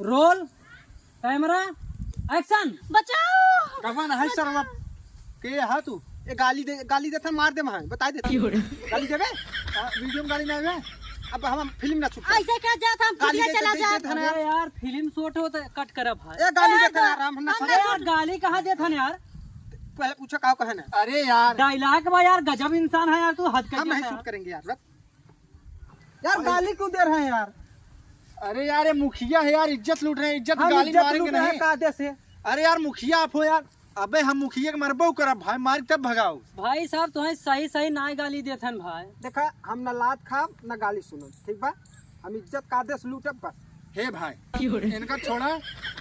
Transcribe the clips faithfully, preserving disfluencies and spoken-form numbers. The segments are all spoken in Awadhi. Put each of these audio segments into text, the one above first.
Roll, camera, action। बचाओ। कवन है सरवा? के हा तू? ए, गाली दे, गाली देथन, मार दे, मार, बताइ देथन। गाली देबे? हाँ, video में गाली ना आवे। अब हम, हम film ना shoot करब। ऐसे क्या जात हम गाली कुटिया दे, चला दे, जात। दे, दे, अरे यार, film shoot हो तो cut करब भाई। ए, गाली ए, देथन यार, हम ना हम अरे ना यार, shoot। गाली कहाँ देथन यार? पहले पूछो का कहे ना। अरे यार। Dialogue बा यार, गजब इंसान है यार, तू हद कर हम नहीं देता shoot है। करेंगे यार, बस। यार, अरे। गाली क्यों दे रहे हैं यार? अरे यार, ये मुखिया है यार, इज्जत लूट रहे हैं, इज्जत हम गाली इज्जत मारेंगे लूट रहे हैं नहीं। कायदे से। अरे यार, मुखिया आप हो यार। अबे हम मुखिया के मरबो करब भाई, मार तब भगाओ। भाई साहब, तुम्हें सही सही नाय गाली देथन भाई। देखा, हम ना लात खाब, ना गाली सुनब, ठीक बा? हम इज्जत कायदे से लूटब बस। हे भाई, क्यों रे? इनका छोड़ा,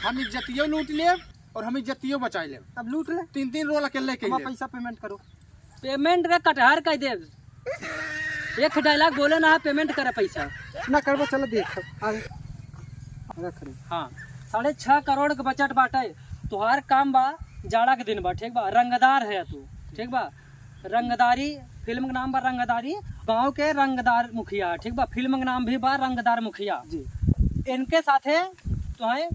हम इज्जतियो लूट लेब और हम इज्जतियो बचाई लेब। तब लूट ले। तीन तीन roll अकेले के हम लेब। पैसा payment करो। Payment का कटहर कह देब। एक dialogue बोले ना, payment करे पैसा। ना करबो, चलो देख, आगे। रख ले। हाँ, साढ़े छह करोड़ के budget बाटे। तोहार काम बा, जाड़ा के दिन बा, ठीक बा, रंगदार है तू, ठीक बा, रंगदारी, film के नाम बा रंगदारी, गाँव के रंगदार मुखिया, ठीक बा, film के नाम भी बा रंगदार मुखिया। जी। इनके साथे तोहें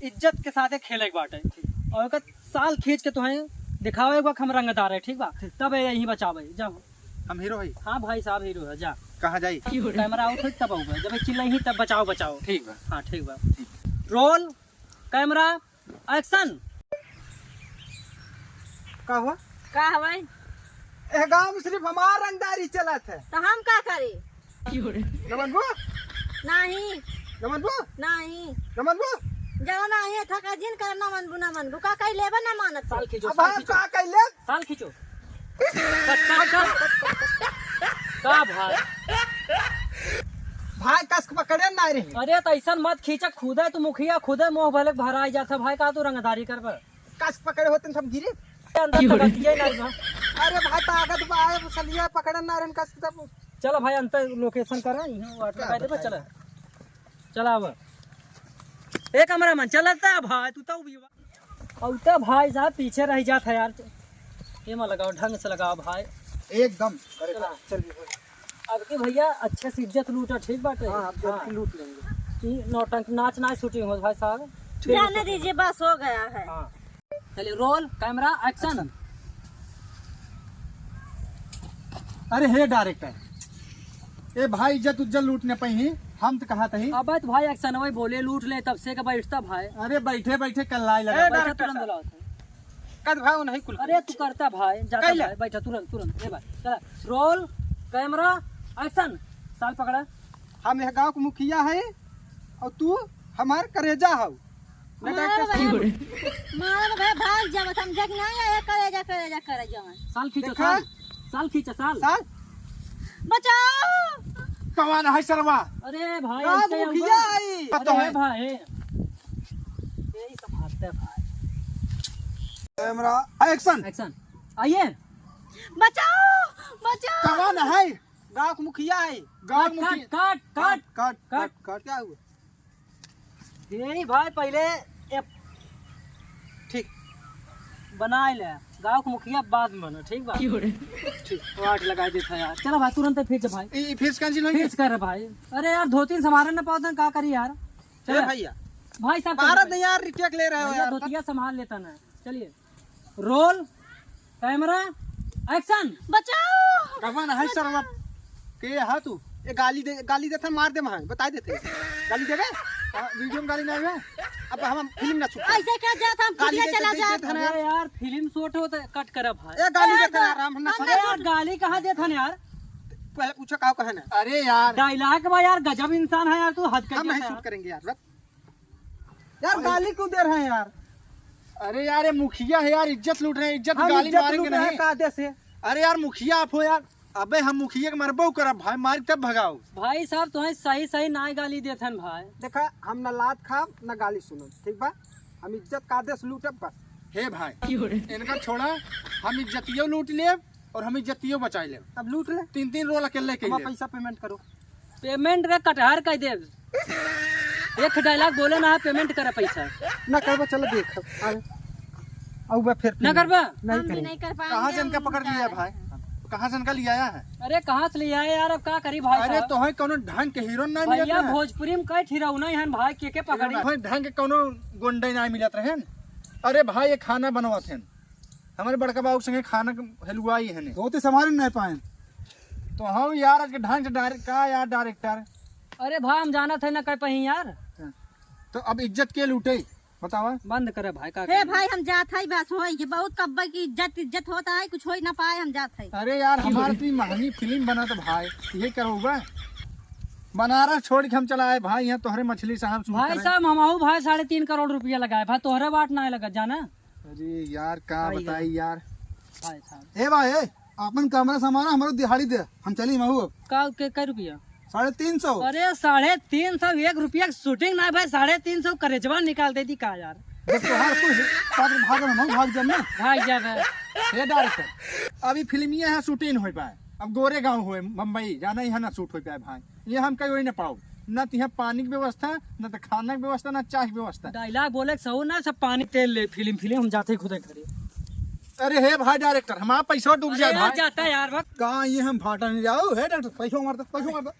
इज्जत के साथे खेले के बाटे। ठीक। और ओकर साल खींच के तोहें दिखावे के बा कि हम रंगदार है, ठीक बा? ठीक। तब यहीं बचावे, जाओ। हम hero है? हाँ भाई साहब, hero है, जा। कहाँ जाई? Camera out होई तब आऊँगा, जब चिल्लाई ही तब बचाओ, बचाओ। ठीक बा। हाँ, ठीक बा। ठीक। Roll, camera, action। का हुआ? का हवाई? ए गांव में सिर्फ हमार रंगदारी चलत है। तो हम का करी? न मनबू? नहीं। न मनबू? नहीं। न मनबू? जाओ ना, ये ठका जिन कर, ना मनबू, ना मनबू। का कही लेबे ना मानत साल है। खींचो, अब साल हम खींचो। का कही लेब? साल खींचो। कट, कट, कट। का भाई? भाई कस के पकड़े ना रही। अरे तो ऐसा मत खींचा, खुदे तू मुखिया, खुदे मोह भले भराई जाता भाई, का तू रंगदारी करबे? कस के पकड़े होते हम गिरे। अंदर तो बतिये ना बा। अरे भाई ताकत बा, आए सलिया पकड़न ना रहन कस के तब। चला भाई अंतर location करा, यहाँ वाट लगा दे, चला। चला अब। ए cameraman, चलता भाई, तू तो भी। अब तो भाई साहब पीछे रह जात है यार। ये में लगाओ, ढंग से लगाओ भाई। एकदम। अरे चला। चल भी भाई। अब की भैया अच्छे से इज्जत लूटा, ठीक बाटे? हाँ, अब हाँ। की लूट लेंगे। ई नौटंकी नाच ना shooting हो भाई साहब। ठीक जाने है। दीजिए, बस हो गया है। हाँ। चलिए, roll, camera, action। अरे हे director, ए भाई इज्जत उज्जत लूटने पे ही हम तो कहा तही। अब तो भाई action वही बोले लूट ले तब से के बैठता भाई। अरे बैठे बैठे कल्लाई लगा। ए, बैठा director तुरंत साहब। बुलाओ। कद भाई नहीं कुल। अरे तू करता भाई, जाता कैला? भाई, बैठा तुरंत, तुरंत, ए भाई, चला, roll, camera, action, साल पकड़ा। हम यह गांव के मुखिया है और तू हमार करेजा हौ। मारब भाई, मारब भाई, भाग जाब, समझे कि नहीं? ये करेजा, करेजा, करेजा। साल खींचो, देखा? साल, साल खींचो, साल। साल? बचाओ। कौन है सरवा? अरे भाई, राज ऐसे मुखिया हुआ। आई। अरे तो है। भाई, यही सब हद है भाई। Camera, action। Action। आइए। बचाओ, बचाओ। कौन है? गांव के मुखिया है। गांव कट, मुखिया। कट, कट, कट, कट, कट। कट, कट। क्या हुआ? यही भाई पहले एक ठीक बनाए ले, गांव के मुखिया बाद में बनो, ठीक बा? क्यों रे? ठीक, वाट लगाई देता यार। चला भाई, तुरंत फिर जा भाई। ई, ई फिर से cancel होई? फिर से कर भाई। अरे यार, धोती संभारे ना पावत, का करी यार? ए चला। भैया, भाई साहब, मारत चला। नहीं यार, retake ले रहे हो भैया, यार। धोतिया संभाल लेता ना। चलिए, roll, camera, action। बचाओ। कवन है सरवा? के हा तू? ए, गाली दे, गाली देथन, मार दे, वहाँ बताई देते। गाली देबे? हाँ, video में गाली ना आवे। अब हम, हम film ना shoot करब। ऐसे क्या जात हम गाली कुटिया देते, चला देते जात। देते ना यार। अरे यार, film shoot हो तो cut करब भाई। ए, गाली ए, देते ना, गा-, राम, हम ना अरे shoot यार, करब। गाली कहाँ देथन यार? पहले पूछो का कहे ना। अरे यार। Dialogue बा यार, गजब इंसान है यार, तू हद कर हम नहीं देता shoot है। करेंगे यार, बस। यार, अरे। गाली क्यों दे रहे हैं यार? अरे यार, ये मुखिया है यार, इज्जत लूट रहे हैं, इज्जत हम गाली इज्जत मारेंगे लूट रहे हैं नहीं। कायदे से। अरे यार, मुखिया आप हो यार। अबे हम मुखिया के मरबो करब भाई, मारी तब भगाओ। भाई साहब, तुम्हें सही सही नाय गाली देथन भाई। देखा, हम ना लात खाब, ना गाली सुनब, ठीक बा? हम इज्जत कायदे से लूटब बस। हे भाई, क्यों रे? इनका छोड़ा, हम इज्जतियो लूट लेब और हम इज्जतियो बचाई लेब। तब लूट ले। तीन तीन roll अकेले के हमार लेब। पैसा payment करो। Payment का कटहर कह देब। एक dialogue बोले ना, payment करे पैसा। ना करबो, चलो देख। अरे, अब फिर ना करबा? नहीं हम भी करेंगे। नहीं कर पाएंगे, कहाँ से इनका हम पकड़ लिया उनका भाई? कहाँ से इनका ले आया है? अरे कहाँ से ले आए यार, अब का करी भाई अरे साहब? तोहई कौनो ढंग के हीरो ना मिलत भैया रहे। भोजपुरी में कई ठिरौना हन भाई, के के पकड़ी? तोहई ढंग के कौनो गुंडे ना मिलत रहे। अरे भाई ये खाना बनवत हैं, हमारे बड़का बाबू के संगे खाना के हलवाई है ने। धोती संभाल नहीं पाए। तो हम यार आज के ढंग से डायरेक्ट का यार डायरेक्टर। अरे भाई हम जानत है ना कई पही यार। तो अब इज्जत के लूटे बतावा। बंद करे भाई का हे करी? भाई हम जात है बस होई, ये बहुत कब्बे की इज्जत इज्जत होता है, कुछ होई ना पाए हम जात है। अरे यार हमारे इतनी महंगी फिल्म बना तो भाई ये करो बा। बनारस छोड़ के हम चला आए भाई, यहाँ तोहरे मछली साहब shoot भाई करे। साहब हम आहू भाई साढ़े तीन करोड़ रुपया लगाए भाई, तोहरे बाट ना लगा जाना। अरे यार का भाई बताई यार। भाई साहब ए भाई ए, अपन कैमरा सामान हमारे दिहाड़ी दे, हम चली महू अब। का के कै रुपया? साढ़े तीन सौ। अरे साढ़े तीन सौ एक रुपया की shooting ना भाई, साढ़े तीन सौ करेजवा निकाल दे दी का यार? जब तोहार कुछ पात्र भाग में हम भाग जाब ना। भाग जा भाई। हे डायरेक्टर, अभी फिल्मिया है shooting हो पाए, अब गोरेगांव हुए मुंबई जाना यहाँ ना shoot हो पाए भाई, ये हम कहीं वही ना पाओ, ना तो यहाँ पानी की व्यवस्था, ना तो खाना की व्यवस्था, ना चाय की व्यवस्था। डायलॉग बोले के सहूर ना, सब पानी तेल ले फिल्म फिल्म हम जाते ही खुदे करे। अरे हे भाई डायरेक्टर, हमारा पैसा डूब अरे जाए यार भाई। जाता है यार बक। कहाँ ये हम भाटा नहीं जाओ हे डायरेक्टर, पैसा मारता पैसा मारता।